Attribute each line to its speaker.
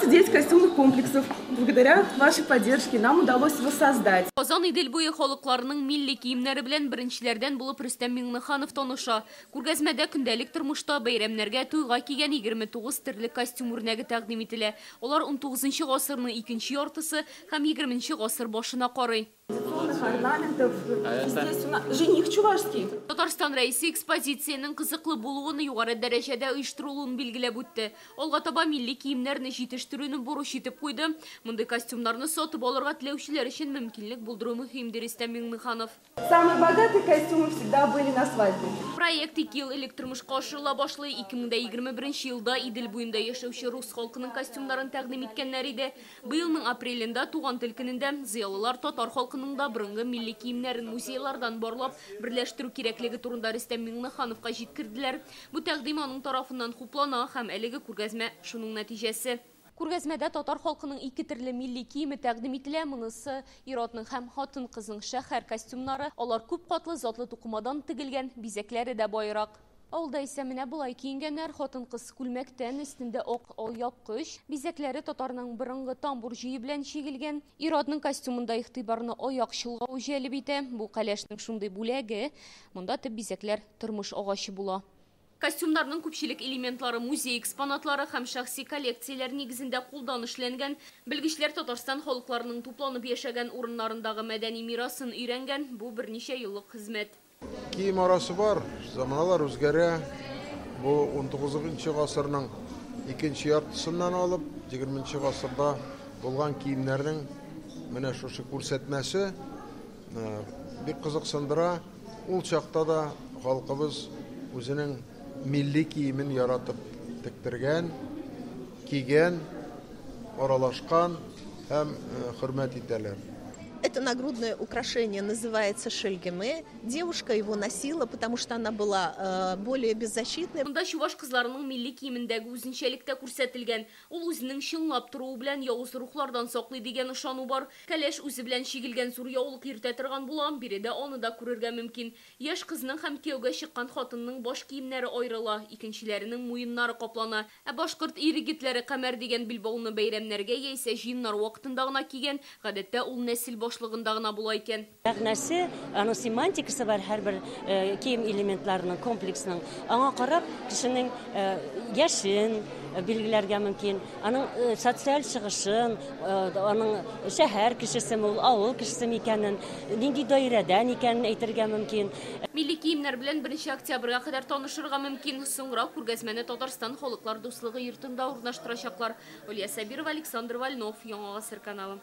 Speaker 1: 29 костюмных комплексов. Благодаря вашей поддержке нам удалось воссоздать.
Speaker 2: Казан Идел буе халыкларының милли киемнәре белән беренчеләрдән булып Рөстәм Миңнеханов таныша. Күргәзмәдә көндәлек тормышта бәйрәмнәргә, туйга кигән 29 төрле костюм үрнәге тәкъдим ителә. Алар 19 гасырның икенче яртысы һәм 20 гасыр башына карый.
Speaker 1: Орнаментов. Здесь у нас жених чувашский.
Speaker 2: Татарстан Рәисе экспозициянең кызыклы булуын, югары дәрәҗәдә оештырылуын билгеләп үтте. Алга таба милли киемнәрне җитештерүне бурыч итеп куйды. Мондый костюмнарны сатып алырга теләүчеләр өчен мөмкинлек булдыру мөһим, ди Рөстәм Миңнеханов.
Speaker 1: Самые богатые костюмы всегда были на свадьбе.
Speaker 2: Проект 2 ел элек тормышка ашырыла башлый. 2021 елда Идел буенда яшәүче рус халкының костюмнарын тәкъдим иткәннәр иде. Быелның апрелендә Туган тел көнендә зыялылар татар халкының да борынгы милли киемнәрен музейлардан барлап берләштерү кирәклеге турында Рөстәм Миңнехановка җиткерделәр. Бу тәкъдим аның тарафыннан хуплана һәм әлеге күргәзмә шуның нәтиҗәсе. Күргәзмәдә татар халкының ике төрле милли киеме тәкъдим ителә. Монысы ир-атның һәм хатын-кызның шәһәр костюмнары. Алар күп катлы затлы тукымадан тегелгән, бизәкләре дә байрак. Авылда исә менә болай киенгәннәр. Хатын-кыз күлмәктән, өстендә ак алъяпкыч, бизәкләре татарның борынгы тамбур җөе белән чигелгән. Ир-атның костюмында игътибарны аяк чолгавы җәлеп итә. Бу кәләшнең шундый бүләге. Монда төп бизәкләр тормыш агачы була. Костюмнарның күпчелек элементлары музей экспонатлары һәм шәхси коллекцияләр нигезендә кулдан эшләнгән. Белгечләр Татарстан халыкларының тупланып яшәгән урыннарындагы мәдәни мирасын өйрәнгән. Бу берничә еллык хезмәт.
Speaker 3: Кием арасы бар, заманалар үзгәрә. Бу 19 гасырның икенче яртысыннан алып 20 гасырда булган киемнәрнең менә шушы күрсәтмәсе бик кызыксындыра. Ул чакта да халкыбыз үзенең милли киемен яратып тектергән, кигән, аралашкан һәм хөрмәт итәләр.
Speaker 4: Это нагрудное украшение называется шельгеме. Девушка его носила, потому что она была более беззащитной.
Speaker 2: Монда чуваш кызларының милли киемендәге үзенчәлек тә күрсәтелгән. Ул үзенең чыңлап торуы белән явыз рухлардан саклый дигән ышану бар. Кәләш үзе белән чигелгән зур яулык йөртә торган була. Биредә аны да күрергә мөмкин. Яшь кызның һәм кияүгә чыккан хатынның баш киемнәре аерыла, икенчеләренең муеннары каплана. Ә башкорт ир-егетләре камәр дигән билбауны бәйрәмнәргә яисә җыеннар вакытында гына кигән. Гадәттә ул нәсел башлыгында гына була икән.
Speaker 5: Мәгънәсе, аның семантикасы бар һәрбер кием элементларының, комплексының. Аңа карап кешенең яшен билгеләргә мөмкин, аның социаль чыгышын, аның шәһәр кешесеме ул, авыл кешесеме икәнен, нинди даирәдән икәнен әйтергә мөмкин.
Speaker 2: Милли киемнәр белән 1 октябрьгә кадәр танышырга мөмкин. Соңрак күргәзмәне Татарстан Халыклар дуслыгы йортында урнаштырачаклар. Олья Сабирова, Александр Вольнов, Яңа Гасыр каналы.